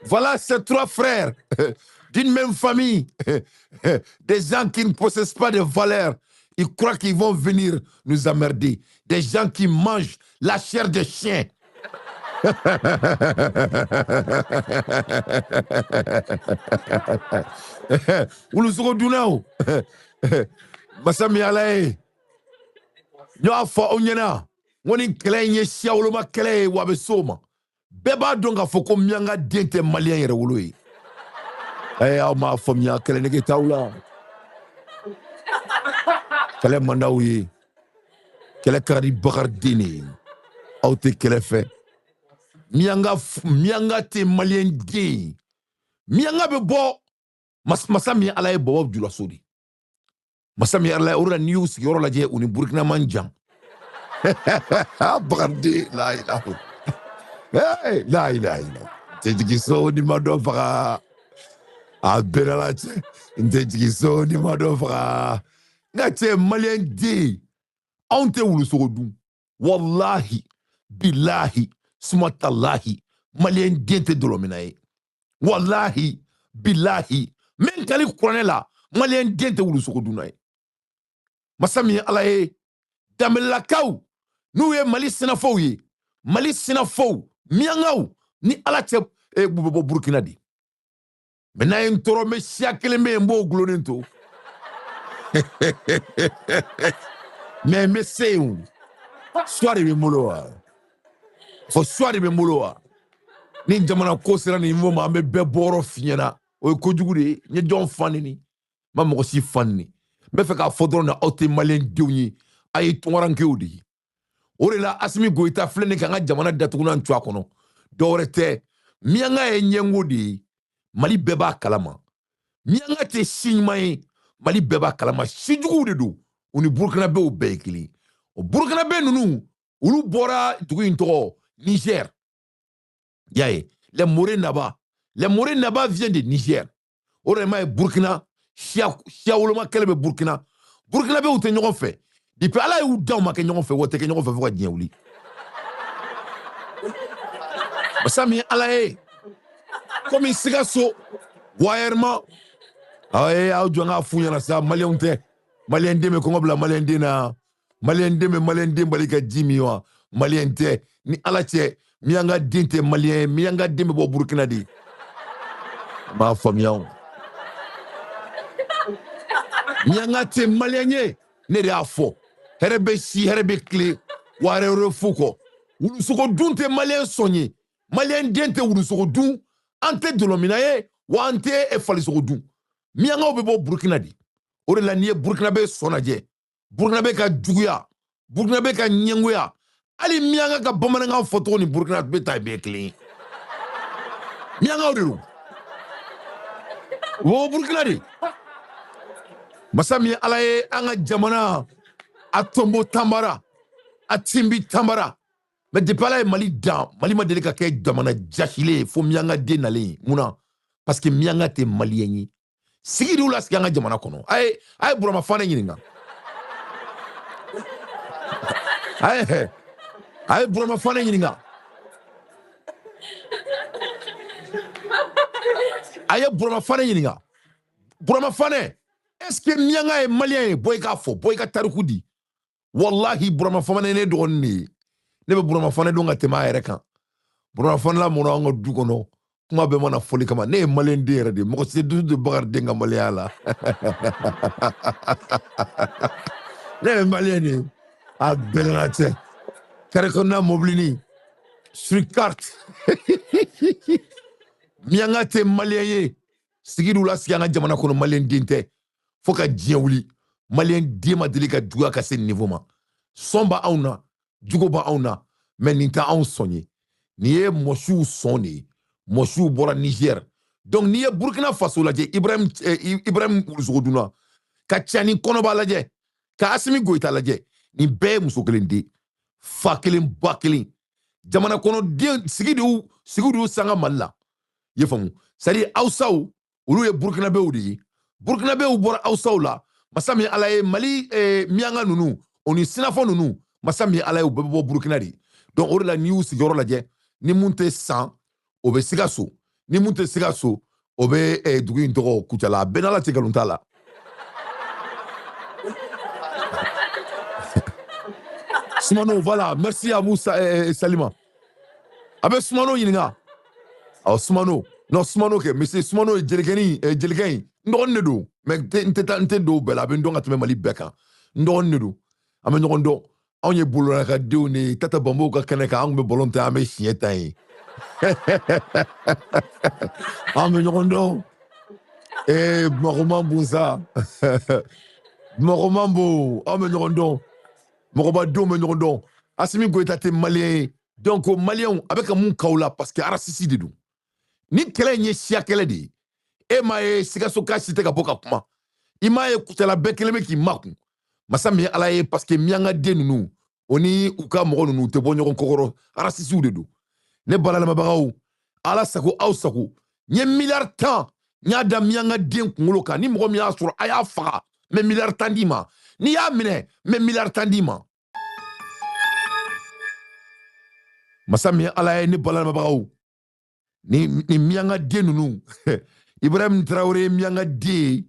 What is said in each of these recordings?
Voilà ces trois frères d'une même famille, des gens qui ne possèdent pas de valeur. Ils croient qu'ils vont venir nous emmerder. Des gens qui mangent la chair des chiens. Wulusogo dunnaw, masa min Ala ye, n y'a fɔ aw ɲɛna n ko nin kɛlɛ in ye siya woloma kɛlɛ ye, wa a bɛ s'o ma. Bɛɛ b'a dɔn k'a fɔ ko miyanka den tɛ maliyɛn yɛrɛ wolo ye. Aw m'a faamuya, kɛlɛ nege t'aw la, kɛlɛ man d'aw ye, kɛlɛ ka di Bakari den de ye, aw tɛ kɛlɛ fɛ. Miyanka tɛ maliyɛn den ye. Miyanka bɛ bɔ masa min Ala ye, bɔbɔ julaso de masa min Ala ye. O de la n'i y'u sigiyɔrɔ lajɛ, u ni Burukina man jan. Bakari den, la ilaha, la ilaha illa, tɛ jigin so ni ma dɔ faga. A bɛɛ la cɛ, n tɛ jigin so ni ma dɔ faga. N ka cɛ, maliyɛn den, anw tɛ wulusogo dun. Walahi bilahi sumatalahi, maliyɛn den tɛ dɔlɔminna ye. Walahi bilahi, n bɛ n kali kuranɛ la, maliyɛn den tɛ wulusogo dunna ye. Masa min ye Ala ye, danbelelakaw n'u ye Mali sinafɔw ye, Mali sinafɔw miyankaw ni Ala cɛ, e b'u bɛ bɔ Burukina de. Mɛ n'a ye n tɔɔrɔ, n bɛ siya kelen bɛ yen, n b'o gulonnen to, mɛ n bɛ se yen. Suwa de bɛ n bolo wa, fɔ suwa de bɛ n bolo wa. Ni jamana ko sera nin niveau ma, an bɛ bɛɛ bɔyɔrɔ f'i ɲɛna. O ye kojugu de ye. N ye jɔn fa neni? N ma mɔgɔ si fa neni. N bɛ fɛ k'a fɔ dɔrɔn de, aw tɛ maliyɛn denw ye, a ye tunkarankew de ye. O de la Asimi Goyita filɛ nin k'an ka jamana datugunan to a kɔnɔ. Dɔwɛrɛ tɛ, miyanka ye ɲɛngo de ye, Mali bɛɛ b'a kalama. Miyanka tɛ si ɲuman ye, Mali bɛɛ b'a kalama. Si juguw de don, u ni Burukinabew bɛɛ ye kelen. O Burukinabe ninnu, olu bɔra dugu in tɔgɔ Niger. Y'a ye, les Moré Naba, les Moré Naba vient de Niger. O de ma ye Burukina siya woloma kɛlɛ bɛ Burukina. Burukinabew tɛ ɲɔgɔn fɛ depuis Ala y'u da, u ma kɛ ɲɔgɔn fɛ, wa tɛ kɛ ɲɔgɔn fɛ fo ka diɲɛ wuli. Masa min ye Ala ye, komi Sikaso wayɛrɛma, aw ye aw jɔ n k'a f'u ɲɛna sa, maliyɛnw tɛ. Maliyɛn den bɛ kɔngɔ bila maliyɛn den na, maliyɛn den bɛ maliyɛn den bali ka ji min wa. Maliyɛn tɛ ni Ala cɛ, miyanka den tɛ maliyɛn ye, miyanka den bɛ bɔ Burukina de. N b'a faamuya o, miyanka tɛ maliyɛn ye, ne de y'a fɔ. Hɛrɛ bɛ si, hɛrɛ bɛ tile, wa hɛrɛ wɛrɛ fu kɔ. Wulusogo dun tɛ maliyɛn sɔn ye, maliyɛn den tɛ wulusogo dun. An tɛ dɔlɔminna ye, wa an tɛ falisogo dun. Miyankaw bɛ bɔ Burukina de. O de la n'i ye Burukinabe sɔn lajɛ, Burukinabe ka juguya, Burukinabe ka ɲɛngoya, hali miyanka ka bamanankan fɔcogo ni Burukinabe ta bɛɛ kelen ye. Miyankaw de don, u bɛ bɔ Burukina de. Masa min ye Ala ye, an ka jamana a tonbo tanbara, a tinbi tanbara. Mɛ depuis Ala ye Mali dan, Mali ma deli ka kɛ jamana jasilen ye fo miyanka den nalen ye. Mun na? Parce que miyanka tɛ maliyɛn ye. Sigi de y'u lasigi an ka jamana kɔnɔ. A ye Burama Fane ɲininka, a ye Burama Fane ɲininka, a ye Burama Fane ɲininka. Burama Fane, est ce que miyanka ye maliyɛn ye? Bɔ i k'a fɔ, bɔ i ka tariku di. Wallahi, Burama Fane ne dɔgɔnin de ye. Ne bɛ Burama Fane dɔn ka tɛmɛ a yɛrɛ kan. Burama Fane lamɔna an ka du kɔnɔ, kuma bɛɛ mana fɔli kama. Ne ye maliyɛn den yɛrɛ de ye, mɔgɔ si tɛ dusu don Bakari den ka maliyɛnya la. Ne ye maliyɛn de ye, a bɛɛ n'a cɛ. Kare kɔnɔna mobilini sur carte, miyanka tɛ maliyɛn ye. Sigi d'u la sigi an ka jamana kɔnɔ, maliyɛn den tɛ. Fo ka diɲɛ wuli, maliyɛn den ma deli ka juguya ka se nin niveau ma. Sɔn b'anw na, jugo b'anw na, mɛ nin tɛ anw sɔn ye. Nin ye mɔsiw sɔn de ye, mɔsiw bɔra Niger. Donc n'i ye Burkina Faso lajɛ, Ibrahim Wulusogodunna ka Tiani Kɔnɔba lajɛ, ka Asimi Goyita lajɛ, nin bɛɛ ye muso kelen den, fa kelen ba kelen, jamana kɔnɔ den. Sigi de y'u sigi de y'u sanga Mali la, i ye faamu? C'est à dire Hausaw, olu ye Burkinabɛw de ye. Burkinabɛw bɔra Hausaw la. Masa min Ala ye, Mali miyanka ninnu, o ni sinafɔ ninnu, masa min Ala ye, u bɛɛ bɛ bɔ Burukina de. Donc o de la n'i y'u sigiyɔrɔ lajɛ, ni mun tɛ San, o bɛ Sikaso. Ni mun tɛ Sikaso, o bɛ dugu in tɔgɔ Kucala. A bɛɛ n'Ala cɛ, nkalon t'a la. Sumano, voilà, merci à vous, Salima. A bɛ Sumano ɲininka. Awɔ, Sumano. Non, Sumano kɛ, monsieur Sumano ye jelikɛnin, jelikɛ in. N dɔgɔnin de don, mais n tɛ taa, n tɛ don o bɛɛ la. A bɛ n dɔn ka tɛmɛ Mali bɛɛ kan. N dɔgɔnin de don. An bɛ ɲɔgɔn dɔn. Anw ye bololakadenw de ye. Tata Banbow ka kɛnɛ kan, an tun bɛ ballon ta, an bɛ siɲɛ ta yen. An bɛ ɲɔgɔn dɔn. Bamakɔ man bon sa. Bamakɔ man bon. An bɛ ɲɔgɔn dɔn. Mɔgɔbadenw bɛ ɲɔgɔn dɔn. Asimi Goyita tɛ maliyɛn ye. Donc maliyɛnw, a bɛ ka mun k'aw la, parce que raciste de don. Ni kɛlɛ in ye siya kɛlɛ de ye. E m'a ye Sikaso ka si tɛ ka bɔ ka kuma. I m'a ye Kucala bɛɛ kelen bɛ k'i makun. Masa min ye Ala ye, parce que miyanka den ninnu, o ni u ka mɔgɔ ninnu, u tɛ bɔ ɲɔgɔn kɔkɔrɔ. Racistew de don. Ne balalamabagaw, Ala sago aw sago. N ye miliyari 10, n y'a da miyanka den kunkolo kan. Ni mɔgɔ min y'a sɔrɔ, a y'a faga, n bɛ miliyari 10 d'i ma. N'i y'a minɛ, n bɛ miliyari 10 d'i ma. Masa min ye Ala ye, ne balalamabagaw, ni miyanka den ninnu, Ibrahim Traoré ye miyanka den ye,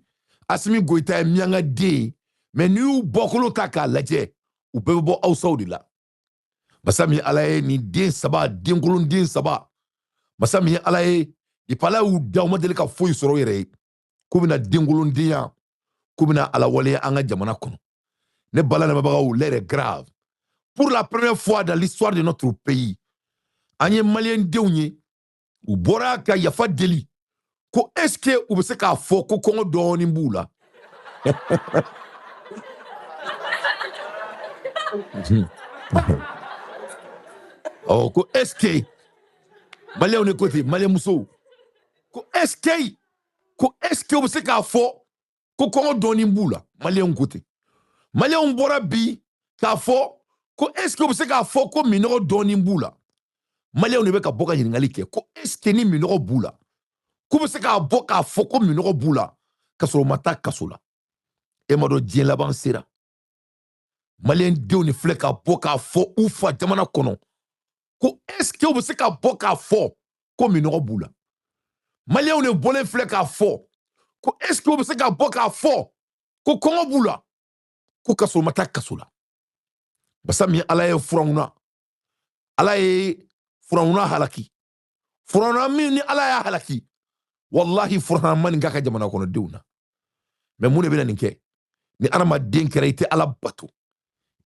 Asimi Goyita ye miyanka den ye, mais n'i y'u bɔkolo ta k'a lajɛ, u bɛɛ bɛ bɔ Hausaw de la. Masa min ye Ala ye, nin den saba, denkolon den saba, masa min ye Ala ye, depuis Ala y'u da, u ma deli ka foyi sɔrɔ u yɛrɛ ye, k'u bɛna denkolondenya, k'u bɛna ala waleya an ka jamana kɔnɔ. Ne bala lamɛnbagaw, l'heure est grave. Pour la première fois dans l'histoire de notre pays, an ye maliyɛn denw ye, u bɔra ka yafa deli ko est ce que u bɛ se k'a fɔ ko kɔngɔ dɔɔnin b'u la. Ɔ, ko est ce que maliyɛnw de ko ten, maliyɛn musow ko est ce que, ko est ce que u bɛ se k'a fɔ ko kɔngɔ dɔɔnin b'u la. Maliyɛnw ko ten. Maliyɛnw bɔra bi k'a fɔ ko est ce que u bɛ se k'a fɔ ko minɔgɔ dɔɔnin b'u la. Maliyɛnw de bɛ ka bɔ ka ɲininkali kɛ ko est ce que ni minɔgɔ b'u la, k'u bɛ se k'a bɔ k'a fɔ ko minɔgɔ b'u la ka sɔrɔ u ma taa kaso la. E ma dɔn diɲɛ laban sera. Maliyɛn denw de filɛ ka bɔ k'a fɔ u fa jamana kɔnɔ ko est ce que u bɛ se ka bɔ k'a fɔ ko minɔgɔ b'u la. Maliyɛnw de bɔlen filɛ k'a fɔ ko est ce que u bɛ se ka bɔ k'a fɔ ko kɔngɔ b'u la, ko ka sɔrɔ u ma taa kaso la. Basa min Ala ye Furawuna, Ala ye Furawuna halaki. Furawuna min ni Ala y'a halaki, wallahi Furawuna ma nin k'a ka jamana kɔnɔdenw na. Mais mun de bɛna nin kɛ? Ni adamaden kɛra, i tɛ Ala bato,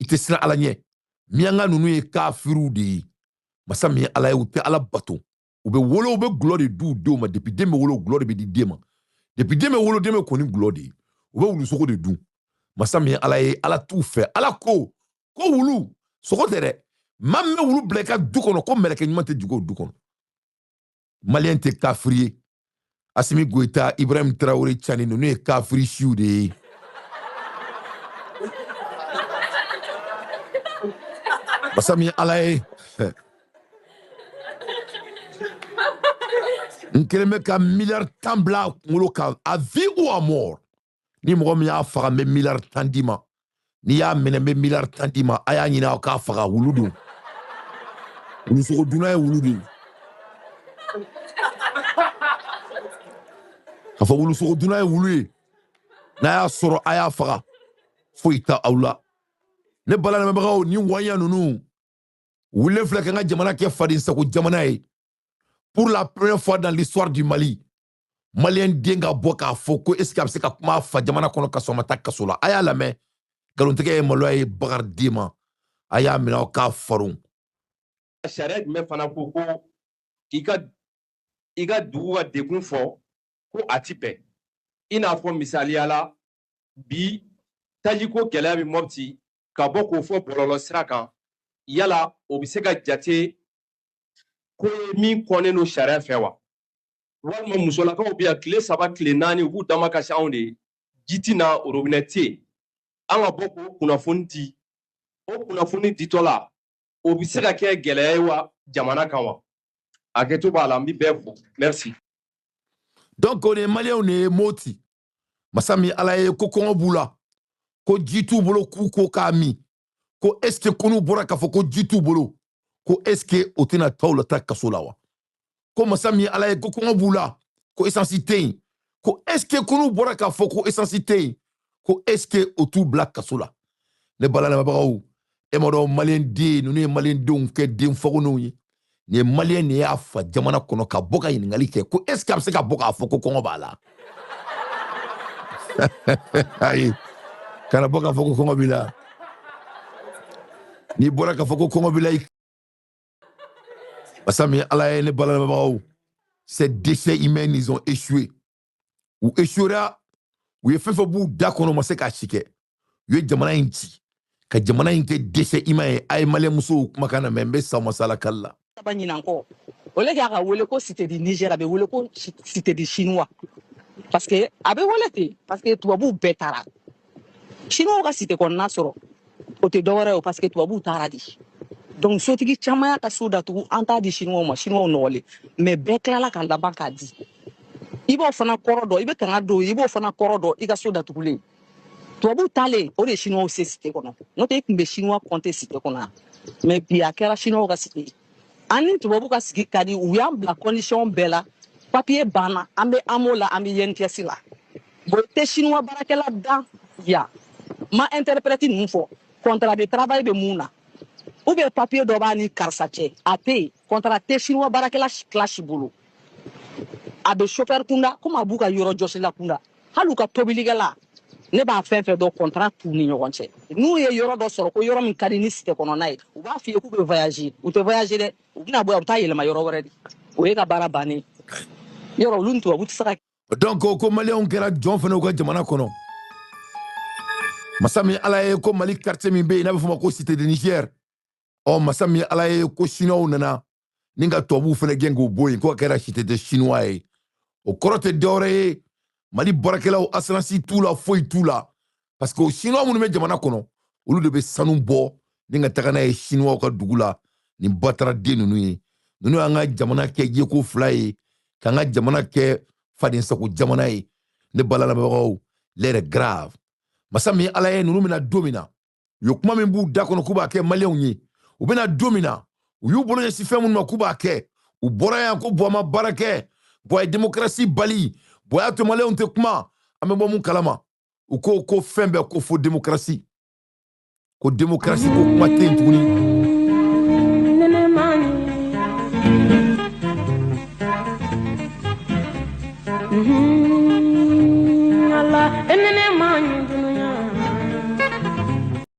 i tɛ siran Ala ɲɛ. Miyanka ninnu ye kafiriw de ye. Masa min ye Ala ye, u tɛ Ala bato. U bɛ wolo, u bɛ gulɔ de d'u denw ma. Depuis den bɛ wolo, gulɔ de bɛ di den ma. Depuis den bɛ wolo, den bɛ ko ni gulɔ de ye. U bɛ wulusogo de dun. Masa min ye Ala ye, Ala t'u fɛ. Ala ko ko wulu sogo tɛ dɛ. Maa min bɛ wulu bila i ka du kɔnɔ, ko mɛlɛkɛ ɲuman tɛ jigin o du kɔnɔ. Maliyɛn tɛ kafiri ye. Asimi Goyita, Ibrahim Traoré, Tchani, ninnu ye kafiri siw de ye. Masa min ye Ala ye, n kelen bɛ ka miliyari 10 bila a kunkolo kan, à vie ou à mort. Ni mɔgɔ min y'a faga, n bɛ miliyari 10 d'i ma. N'i y'a minɛ, n bɛ miliyari 10 d'i ma. A y'a ɲini aw k'a faga, wulu don. Wulusogo dunna ye wulu de ye. K'a fɔ wulusogo dunna ye wulu ye. N'a y'a sɔrɔ, a y'a faga. Foyi t'a aw la. Ne bala lamɛnbagaw, ni wanya ninnu wulilen filɛ ka n ka jamana kɛ fadensago jamana ye. Pour la première fois dans l'histoire du Mali, maliyɛn den ka bɔ k'a fɔ ko est ce que a bɛ se ka kuma a fa jamana kɔnɔ ka sɔrɔ a ma taa kaso la. A y'a lamɛn, nkalontigɛ ye maloya ye Bakari den ma. A y'a minɛ aw k'a faron. Sariya jumɛn fana ko ko i ka dugu ka degun fɔ ko a ti bɛn? I n'a fɔ misaliya la, bi tajiko gɛlɛya bɛ Mɔpti, ka bɔ k'o fɔ bɔlɔlɔ sira kan, yala o bɛ se ka jate ko ye min kɔnnen don sariya fɛ wa? Walima musolakaw bɛ yan tile 3 tile 4, u b'u dama kasi anw de ye, ji ti na, robinet tɛ yen, an ka bɔ k'o kunnafoni di. O kunnafoni ditɔ la, o bɛ se ka kɛ gɛlɛya ye wa jamana kan wa? Hakɛto b'a la, n bɛ bɛɛ fo. Merci. Donc o de ye maliyɛnw de ye Moti. Masa min Ala ye, ko kɔngɔ b'u la, ko ji t'u bolo k'u ko k'a min, ko est ce que ko n'u bɔra k'a fɔ ko ji t'u bolo, ko est ce que o tɛna taa u la taa kaso la wa? Ko masa min ye Ala ye, ko kɔngɔ b'u la, ko essence tɛ yen. Ko est ce que ko n'u bɔra k'a fɔ ko essence tɛ yen, ko est ce que o t'u bila kaso la? Ne balamɛbagaw, e ma dɔn maliyɛn den ninnu ye maliyɛn denw kɛ den fagonenw ye. Nin ye maliyɛn de y'a fa jamana kɔnɔ ka bɔ ka ɲininkali kɛ ko est ce que a bɛ se ka bɔ k'a fɔ ko kɔngɔ b'a la. Ayi, kana bɔ k'a fɔ ko kɔngɔ b'i la. N'i bɔra k'a fɔ ko kɔngɔ b'i la, masa min Ala ye, ne balamɛbagaw, ces déchets humains, ils ont échoué. U échouera. U ye fɛn fɛn b'u da kɔnɔ, u ma se k'a si kɛ. U ye jamana in ci ka jamana in kɛ déchet humain ye. A ye maliyɛn musow kumakan na mɛn, n bɛ sa masala kali la. Saba ɲinan kɔ, o le k'a ka wele ko cité du Niger, a bɛ wele ko cité du chinois, parce que a bɛ wele ten parce que tubabuw bɛɛ taara. Chinois ka cité kɔnɔna sɔrɔ, o tɛ dɔwɛrɛ ye o, parce que tubabuw taara de. Donc sotigi caman y'a ka so datugu, an t'a di chinois ma, chinois nɔgɔlen, mais bɛɛ tilala ka laban k'a di. I b'o fana kɔrɔ dɔn, i bɛ kanga don, i b'o fana kɔrɔ dɔn. I ka so datugulen, tubabuw taalen, o de ye chinois se cité kɔnɔ. N'o tɛ, i tun bɛ chinois compter cité kɔnɔ yan, mais bi a kɛra chinois ka cité ye. An ni tubabu ka sigi ka di, u y'an bila condition bɛɛ la. Papier banna, an bɛ AMO la, an bɛ INPS la. Bon, i tɛ chinois baarakɛla dan yan ma interprète ninnu fɔ contrat de travail bɛ mun na, ou bien papier dɔ b'a ni karisa cɛ, a tɛ yen. Contrat tɛ chinois baarakɛla classe bolo. A bɛ chauffeur kunda komi a b'u ka yɔrɔ jɔsila kunda, hali u ka tobilikɛla, ne b'a fɛn fɛn dɔn, contrat t'u ni ɲɔgɔn cɛ. N'u ye yɔrɔ dɔ sɔrɔ ko yɔrɔ min ka di ni cité kɔnɔna ye, u b'a f'i ye k'u bɛ voyager. U tɛ voyager dɛ, u bɛna bɔ yan, u bɛ taa yɛlɛma yɔrɔ wɛrɛ de. O ye ka baara bannen yɔrɔ. Olu ni tubabu tɛ se ka Donc ko maliyɛnw kɛra jɔn fana u ka jamana kɔnɔ. Masa min Ala ye, ko Mali quartier min bɛ yen n'a bɛ f'o ma ko cité de Niger, ɔ masa min Ala ye, ko chinois nana ni ka tubabuw fana gɛn k'o bɔ yen, ko a kɛra cité de chinois ye. O kɔrɔ tɛ dɔwɛrɛ ye, Mali baarakɛlaw, assurance t'u la, foyi t'u la, parce que o chinois minnu bɛ jamana kɔnɔ, olu de bɛ sanu bɔ ni ka taga n'a ye chinois ka dugu la. Nin bataraden ninnu ye, ninnu y'an ka jamana kɛ yeko fila ye, k'an ka jamana kɛ fadensago jamana ye. Ne balamɛbagaw, l'heure est grave. Masa min Ala ye, ninnu bɛna don min na, u ye kuma min b'u da kɔnɔ k'u b'a kɛ maliyɛnw ye, u bɛna don min na, u y'u bolo ɲɛsin fɛn minnu ma k'u b'a kɛ. U bɔra yan ko Buwa ma baara kɛ, Buwa ye démocratie bali, Buwa y'a to maliyɛnw tɛ kuma. An bɛ bɔ mun kalama? U ko ko fɛn bɛɛ ko fo démocratie, ko démocratie ko kuma tɛ yen tuguni.